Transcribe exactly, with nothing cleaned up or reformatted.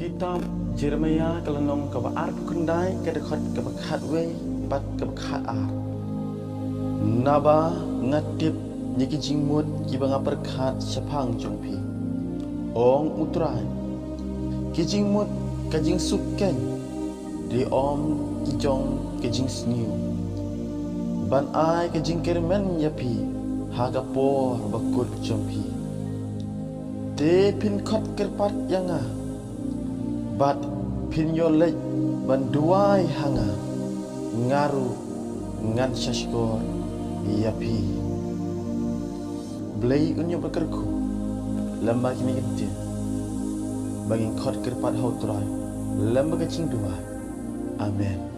Kitab Jeremiah ka lynnong kaba arphew khyndai, ka dkhot kaba khatwei bad kaba khatar. Naba nga tip ïa ki jingmut kiba nga pyrkhat shaphang jong phi, ong U Trai, ki jingmut ka jingsuk keiñ, dei ym ki jong ka jingsniew, ban ai ka jingkyrmen ïa phi ha ka por bakut jong phi. Te phin khot kyrpad ïa nga, bad phin ïoh leit ban duwai ha nga, nga ruh ngan shahshkor ïa phi. Blei un ïoh ba kyrkhu lem bad kine ki ktien ba ngin khot kyrpad ha U Trai lem bad ka jingduwai. Amen.